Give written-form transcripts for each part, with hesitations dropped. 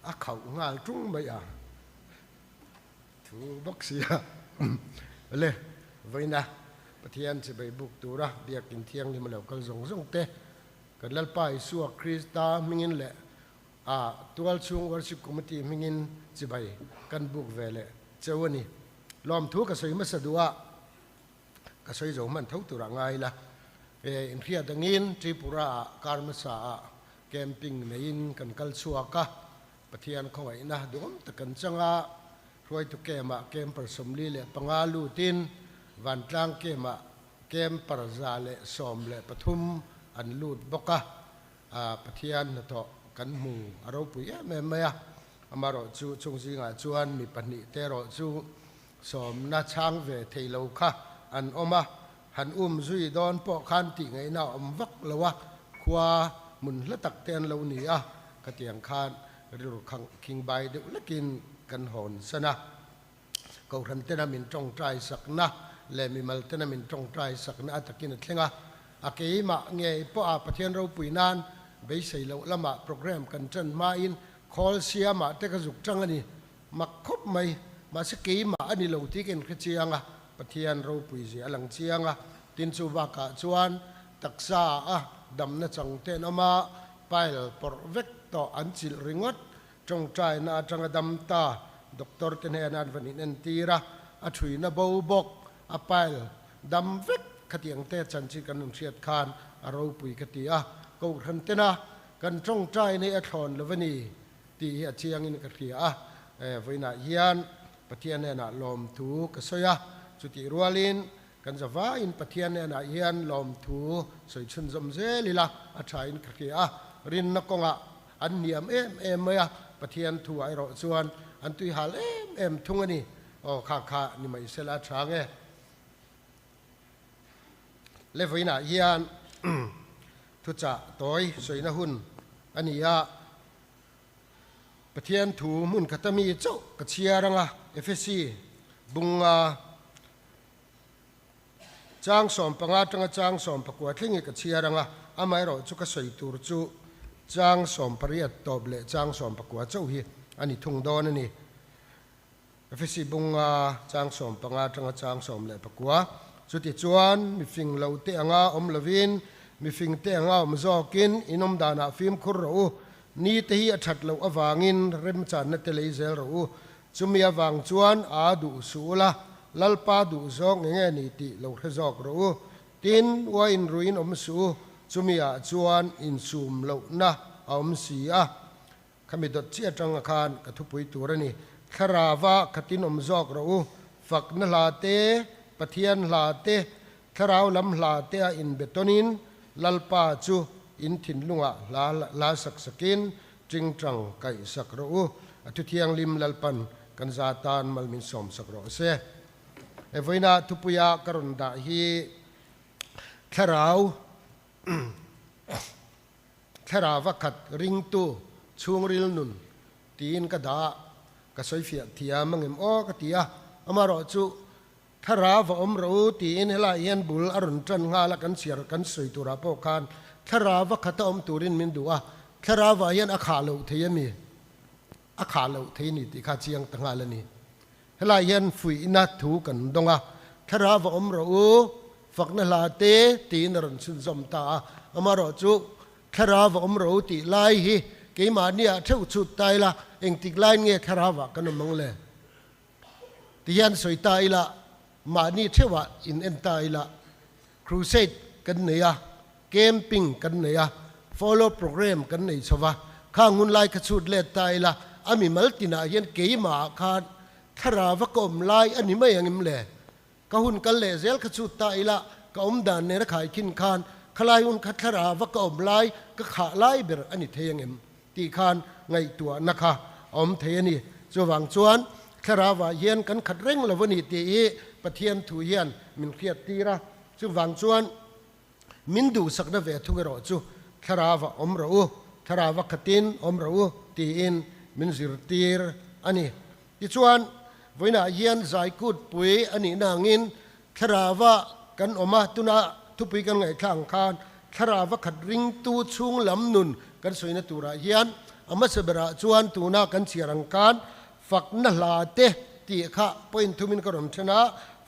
A khauh nghal tung mai a. Thu bawk sia. Awle, vawiina Pathian chibai buk tura Biakin Thianghlim a lo kal zawng zawng te, kan Lalpa Isua Krista hmingin leh a tualchhung Worship Committee hmingin chibai kan buk ve leh cheu a ni. Lawmthu ka sawi hmasa duh a, ka sawi zo hman tho turah ngai ila. Inhriat angin Tripura ah kar hmasa ah camping neiin kan kal chhuak a, Pathian khawngaihna duhawm tak kan chang a, hruaitu camp ah camper 45 lutin vantlang camp ah camper 113 an lut bawk a, Pathian hnathawh kan hmu a ropui em em mai a, amaherawh chu chung zingah chuan mi pahnih te erawh chu sawmna chhang ve thei lo kha an awm a, han um zui dawn pawh khan tih ngaihna a awm vak lo a, khua hmun hla tak te an lo ni a, khatiang khan rilru khing bai deuh lekin kan hawn san a. Kohhran tena min tawngtai sakna leh mimal tena min tawngtai sakna a takin a thleng a, a keimah ngei pawha Pathian ropui nan beisei loh lamah program kan tan hmain khawl siamah te ka zuk tang a ni. Mak khawp mai, mahse keimah a ni lo tih ka inhre chiang a, Pathian ropui zia a lang chiang a, tin chu bakah chuan taksa a damna chang te an awm a, pile pawrh vek tawh an chilh ringawt, tawngtaina atanga dam ta doctor te hnenah an van inentir a, a thuina bo bawk, a pile dam vek khatiang te chanchin kan rawn hriat khan a ropui ka ti a, Kohhran tena kan tawngtaina hi a thlawn lo a ni. Tih hi a chiangin ka hria a, vawiinah hian Pathian hnenah lawmthu ka sawi a, chutih rualin kan zavaiin Pathian hnenah hian lawmthu sawi chhunzawm zel ila a thain ka hria a, rinna kawngah an hniam em em mai a, Pathian thuah erawh chuan an tuihal em em thung a ni. Aw kha kha ni mai sela a tha nge. Le vawiinah hian thuchah tawi sawina hun a ni a. Pathian thu hmun khata mi chauh ka chhiar anga Efesi bunga chang 15 atanga chang 19 thleng hi ka chhiar anga, amaherawh chu ka sawi tur chu chang 18 tawp leh chang 19 chauh hi a ni thung dawn a ni. Efesi bunga chang 15 atanga chang 19. Chutichuan mifing lo te anga awm lovin, mifing te anga awm zawkin inawm danah fimkhur rawh u. Ni te hi a that loh avangin remchanna te lei zel rawh u. Chumi avang chuan aa duh suh ula, Lalpa duh zawk nge nge ni tih lo hre zawk rawh u. Tin, uain ruin awm suh u, chumi ah chuan insum lohna a awm si a. Khami dawt chiah atanga khan ka thupui tur a ni. Thlarauva khatin awm zawk rawh u. Fakna hla te, Pathian hla te, thlarau lam hla te a inbe tawnin Lalpa chu in thinlungah hla hla sak sakin tingtang kaih sak rawh u. A thu thianghlim Lalpan kan za tan mal min sawm sak rawh se. He vawiina thupuia ka rawn dah hi thlarau Thlarau khat ringtu chhungril nun tiin ka dah a, ka sawifiah thiam angem aw ka ti a, amaherawh chu thlarau va awm rawh u tiin helaiah hian bul a rawn tan nghal a, kan chhiar kan sawi turah pawh khan thlarau va khata awm turin min duh a, thlarau ah hian a khah loh thei a mi? A khah loh thei a ni tih kha chiang ta nghal a ni. Helaiah hian fuihna thu kan dawng a, thlarau va awm rawh u, fakna hla te tiin a rawn chhunzawm ta a. Amaherawh chu thlarau va awm rawh u tih lai hi keimahniah theuh chhut ta ila, engtik laiin nge thlarauah kan awm ang le? Tihian sawi ta ila, mahni theuhah in en ta ila, crusade kan nei a, camping kan nei a, follow program kan nei chho va, khang hun lai kha chhut let ta ila, a mimal tinah hian keimahah khan thlarau va ka awm lai a ni mai angim le? Ka hun kal leh zel kha chhut ta ila, ka awm dan nena khaikhin khan khalai hun kha thlarau va ka awm lai, ka khah lai ber a ni thei angem? Tih khan ngaihtuahna kha a awm thei a ni. Chuvang chuan thlarauah hian kan khat reng lo a ni tih hi Pathian thu hian min hriat tir a. Chuvang chuan min duhsakna ve thung erawh chu thlarauah awm rawh u, thlarauva khatin awm rawh u tiin min zirtir a ni. Tichuan vawiinah hian zaikutpui a nihna angin thlarauva kan awm a, tuna thupui kan ngaihthlak ang khan thlarauva khat ringtu chhung lam nun kan sawina turah hian A hmasa berah chuan tuna kan chhiar ang khan fakna hla te tih kha point thumin ka rawn then a,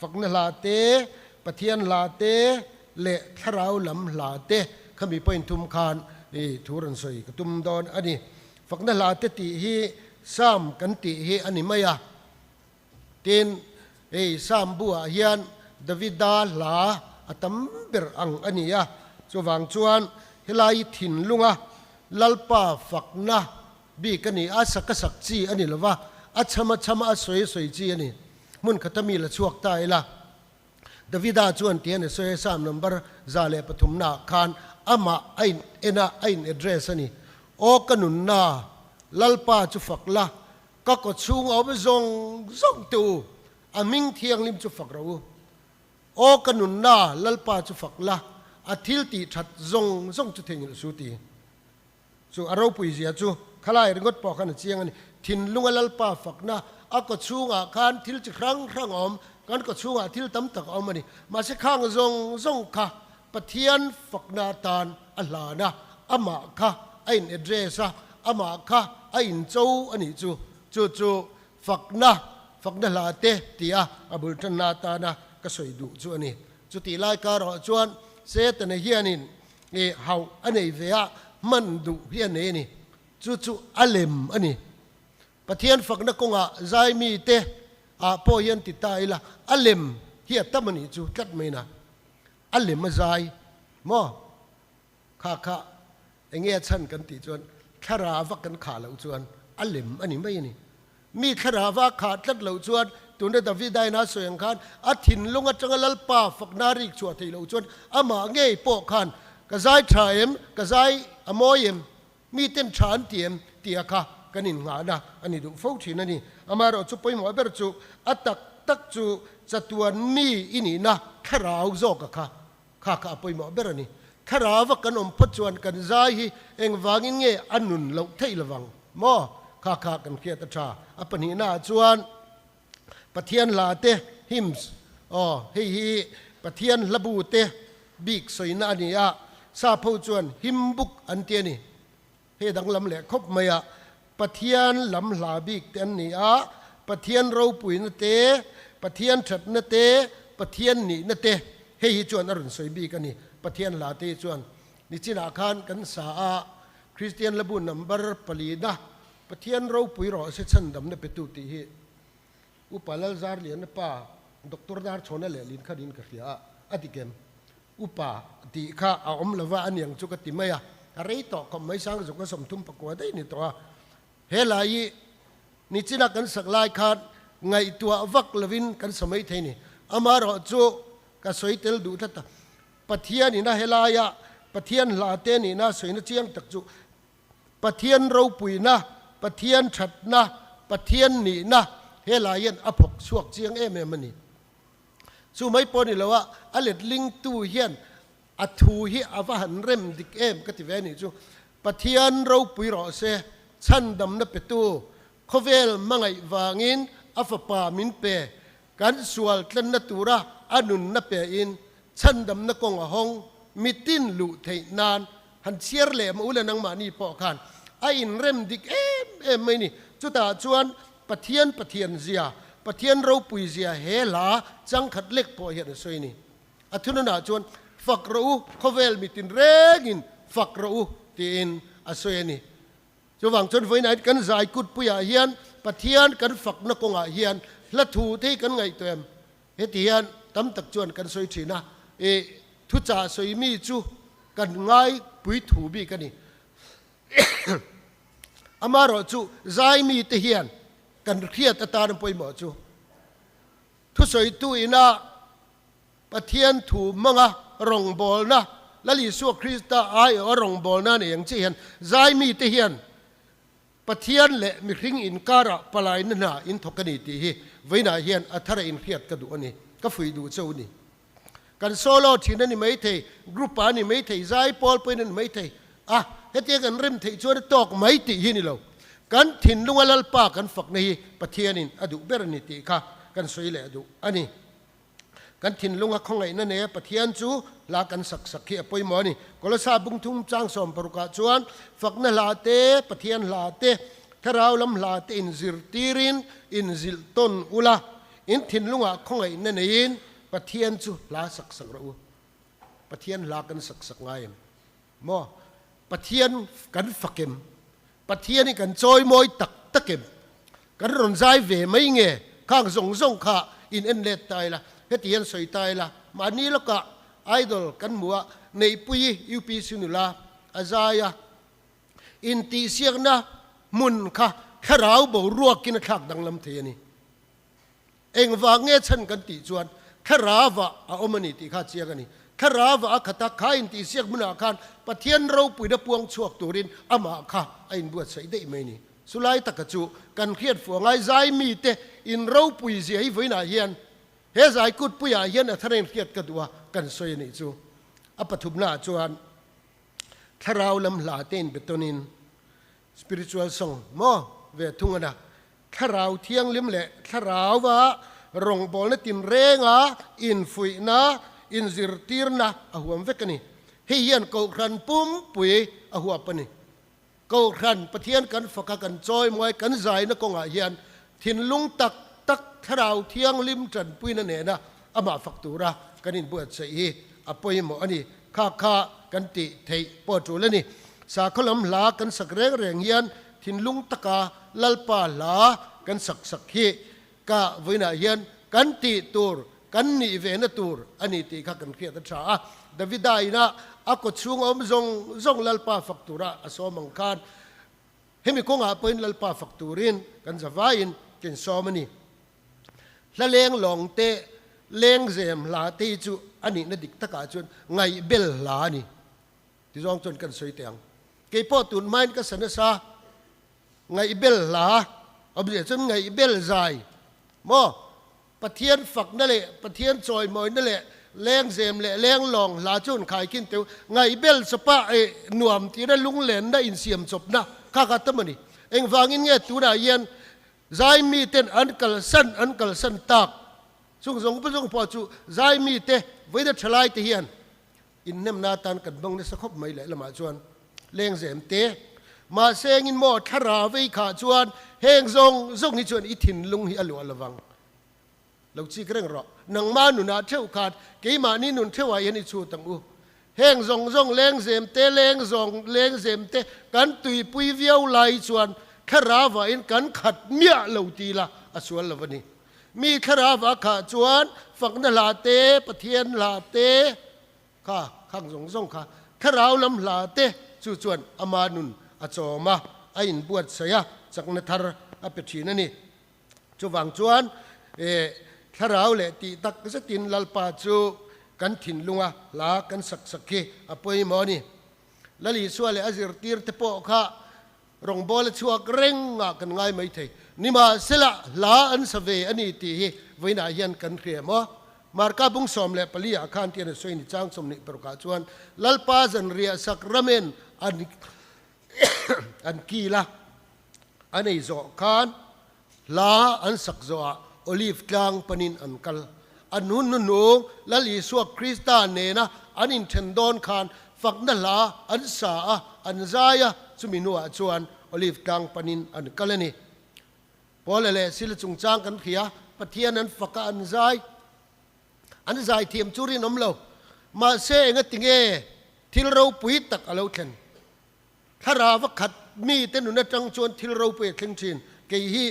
fakna hla te, Pathian hla te leh thlarau lam hla te khami point thum khan i thu rawn sawi ka tum dawn a ni. Fakna hla te tih hi Psalm kan tih hi a ni mai a. Tin, hei Psalm buah hian Davida hla a tam ber ang a ni a, chuvang chuan helai thinlunga Lalpa fakna bik a ni a, sak a sak chi a ni lo va, a chham a chham a, a sawi a sawi chi a ni. Hmun khata mi la chhuak ta ila. Davida chuan tihian a sawi a, Psalm number 103 naah khan amah a in en a, a in address a ni. Aw ka nunna, Lalpa chu fak la, Ka kaw chhung a awm zawng zawng te u, a hming thianghlim chu fak rawh u. Aw ka nunna, Lalpa chu fak la, a thil tih that zawng zawng chu theihnghilh su ti. Chu a ropui zia chu khalai ringawt pawh khan a chiang a ni. Thinlunga Lalpa fakna, a kaw chhungah khan thil chi hrang hrang a awm, kan kaw chhungah thil tam tak a awm a ni. Mahse khang zawng zawng kha Pathian fakna atan a hlan a, amah kha a in address a, amah kha a in cho a nih chu. Chu chu fakna, fakna hla te tia a bul tanna atana ka sawi duh chu a ni. Chutih lai karah chuan Setana hianin i hauh a nei ve a, hman duh hi a nei a ni. Chu chu a lem a ni. Pathian fakna kawngah zai mite ah pawh hian ti ta ila, a lem hi a tam a nih chu tlat mai na. A lem a zai maw? Kha kha enge a chhan kan tih chuan thlarava kan khah loh chuan a lem a ni mai a ni. Mi thlarava khah tlat loh chuan tuna Davida in a sawi ang khan a thinlung atanga Lalpa fakna rik chhuah theih loh chuan amah ngei pawh khan ka zai tha em, ka zai a mawi em, mi ten tha an ti em tih a kha kan innghahna a ni duh fo thin a ni. Amaherawh chu pawimawh ber chu a tak tak chu chatuan mi i nihna thlarau zawk a kha kha kha a pawimawh ber a ni. Thlarau a kan awm phawt chuan kan zai hi engvangin nge a nun loh theih lovang maw? Kha kha kan hriat a tha. A pahnihnaah chuan Pathian hla te, hymns, aw hei hi Pathian hlabu te bik sawina a ni a, Sapho chuan hymn book an ti a ni. Hei danglam leh khawp mai a, Pathian lam hla bik te an ni a, Pathian ropuina te, Pathian thatna te, Pathian nihna te hei hi chuan a rawn sawi bik a ni. Pathian hla te hi chuan nichinah khan kan sa a, Kristian hlabu number palina Pathian ropui rawh se chhandamna petu tih hi Upa Lalzarliana pa Doctor Darchhawna leh lin kha niin ka hria a, a dik em? Upa tih kha a awm lova a niang chu ka ti mai a, a rei tawh khawp mai sang zuk a 34 daih ni tawh a. He lai hi nichina kan sak lai khan ngaihtuah vak lovin kan sa mai thei ni. Amaherawh chu ka sawi tel duh tlat a, Pathian ina helaia Pathian hla te nihna sawina chiang tak chu Pathian ropuina, Pathian thatna, Pathian nihna helai hian a phawk chhuak chiang em em a ni. Chu mai pawh ni lo a, a letlingtu hian a thu hi a va han rem dik em ka ti ve a nih chu. Pathian ropui rawh se, chhandamna petu, khawvel hmangaih vangin a fapa min pe, kan sual tlenna tura a nunna pein chhandamna kawng a hawng, mitin luh theih nan Han chhiar leh maw ule nangmahni pawh khan a inrem dik em em mai ni. Chutah chuan Pathian Pathian zia, Pathian ropui zia he hla changkhat lek pawh hian a sawi ni. A thununah chuan fak rawh u, khawvel mitin rengin fak rawh u tiin a sawi a ni. Chuvang chuan vawiinah hian kan zai kutpuiah hian Pathian kan fakna kawngah hian hla thu te hi kan ngaihtuah em? Heti hian tam tak chuan kan sawi thin a, i thuchah sawi mi chu kan ngaipui thu bik a ni. Amaherawh chu zai mite hian kan hriat atan pawimawh chu thusawitu ina Pathian thu hmanga rawngbawlna, Lal Isua Krista aiawha rawngbawlna nei ang chiah hian zai mite hian Pathian leh mihring inkarah palaina hna in thawk a ni tih hi vawiinah hian a thara inhriat ka duh a ni, ka fuih duh cheu a ni. Kan solo thin a ni maithei, group ah a ni maithei, zai pawl pawhin a ni maithei a, hetia kan rem theih chuan a tawk mai tih hi ni lo. Kan thinlunga Lalpa kan fakna hi Pathianin a duh ber a ni tih kha kan sawi leh duh a ni. Kan thinlunga khawngaihna neia Pathian chu hla kan sak sak hi a pawimawh a ni. Kolosa bungthum chang sawmparukah chuan fakna hla te, Pathian hla te, thlarau lam hla te inzirtirin inzilh tawn ula, in thinlungah khawngaihna neiin Pathian chu hla sak sak rawh u. Pathian hla kan sak sak ngai em? Maw? Pathian kan fak em? Pathian hi kan chawimawi tak tak em? Kan rawn zai ve mai nge? Khang zawng zawng kha in en let ta ila, heti hian sawi ta ila, mahni lawkah idol kan hmu a, Neihpuii UPC nula a zai a, intihsiakna hmun kha thlarau boruakin a thlak danglam thei a ni. Engvang nge chhan kan tih chuan thlarava a awm a ni tih kha a chiang a ni. Thlarava a khat a, kha intihsiak hmunah khan Pathian ropuina puang chhuak turin amah kha a inbuatsaih daih mai a ni. Chulai taka chu kan hriat fuh angai zai mite in ropui zia hi vawiinah hian he zai kutpuiah hian a thar inhriat ka duh a, kan sawi a nih chu. A pathumnaah chuan thlarau lam hla te inbetawnin spiritual song maw ve thung a na. Thlarau Thianghlim leh Thlarauva rawngbawlna tinrenga infuihna, inzirtirna a huam vek a ni. Hei hian Kohhran pumpui a huap a ni. Kohhran Pathian kan faka kan chawimawi kan zaina kawngah hian thinlung tak tak Thlarau Thianghlim tanpuina nena amah fak tura kan inbuatsaih hi a pawimawh a ni. Kha kha kan tih theih pawh tul a ni. Sakhaw lam hla kan sak reng reng hian Thinlung taka Lalpa hla kan sak sak hi ka vawiinah hian kan tih tur, kan nih vehna tur a ni tih kha kan hriat a tha a. Davida ina a kaw chhung a awm zawng zawng Lalpa fak tura a sawm ang khan hemi kawngah pawhin Lalpa fak turin kan zavaiin kan sawm a ni. Hla leng lawng te, leng zem hla te hi chu a nihna dik takah chuan ngaihbel hla a ni. Tizawng chuan kan sawi teh ang. Kei pawh tun hmain ka sa nasa, ngaihbel hla awmzia chuan ngaihbel zai maw? Pathian fakna leh Pathian chawimawina leh lengzem leh lenglawng hla chu an khaikhin teu. Ngaihbel chawpa eh nuam tihna lunglenna insiam chawpna kha kha tam a ni. Engvangin nge tunah hian zai miten an kalsan an kalsan tak? Chung zawng zawng pawh chu zai mite vawiina thalaite hian Inhnemna atan kan bang nasa khawp mai lehlamah chuan lengzem te. Mahse engin maw thlarau vei khah chuan heng zawng zawng hi chuan i thinlung hi a luah lovang. Lo chik reng rawh. Nangma nunah theuh khan keimahni nun theuhah hian i chhut ang u. Heng zawng zawng lengzem te leng zawng lengzem te kan tuipui viau lai chuan thlarauvahin kan khat miah lo ti la a sual lo a ni. Mi thlarau a khah chuan fakna hla te, Pathian hla te kha khang zawng zawng kha thlarau lam hla te chu chuan ama nun a chawm a, a inbuatsaih a, chakna thar a pe thin a ni. Chuvang chuan thlarau leh tih tak zetin Lalpa chu kan thinlunga hla kan sak sak hi a pawimawh a ni. Lal Isua leh a zirtirte pawh kha Rawngbâwl a chhuak reng ah kan ngai mai thei. Nimahsela, hla an sa ve a ni tih hi vawiinah hian kan hria maw? Marka bung 14 ah khan tian a sawi ni chang 26 ah chuan Lalpa zanriah sak ramen an an kil a, an ei zawh khan hla an sak zawhah Olive tlang panin an kal. An hun hnuhnung Lal Isua Krista nena an inthen dawn khan fakna hla an sa a, an zai a, chumi hnuah chuan Olive tlang panin an kal a ni. Paula leh Sila chungchang kan hria, Pathian an fak a, an zai. An zai thiam chu rinawm lo. Mahse engati nge thil ropui tak a lo thlen? Thlarau a khat mite nun atang chuan thil ropui a thleng thin. Kei hi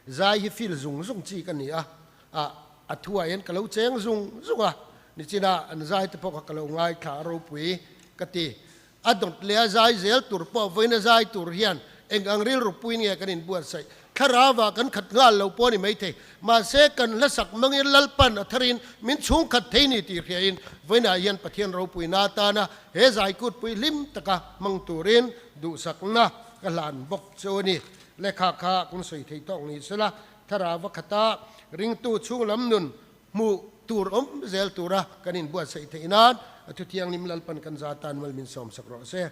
zai hi feel zung zung chi ka ni a, ah a thuah hian ka lo cheng zung zung a, nichina an zai te pawh kha ka lo ngaithla a ropui ka ti. A dawt leh a zai zel tur pawh vawiin a zai tur hian eng ang rilru puin nge kan inbuatsaih? Thlarauah kan khat nghal lo pawh a ni maithei. Mahse, kan hlasak mangin Lalpan a tharin min chhungkhat thei ni tih hriain vawiinah hian Pathian ropuina atana he zaikutpui hlim taka hmang turin duhsakna ka hlan bawk chu a ni. Lehkha kha kan sawi thei tawk ni sela, thlarau a khata ringtu chhunglam nun hmuh tur awm zel tura kan inbuatsaih theih nan a thuthianghlim Lalpan kan za tan mal min sawmsak rawh se.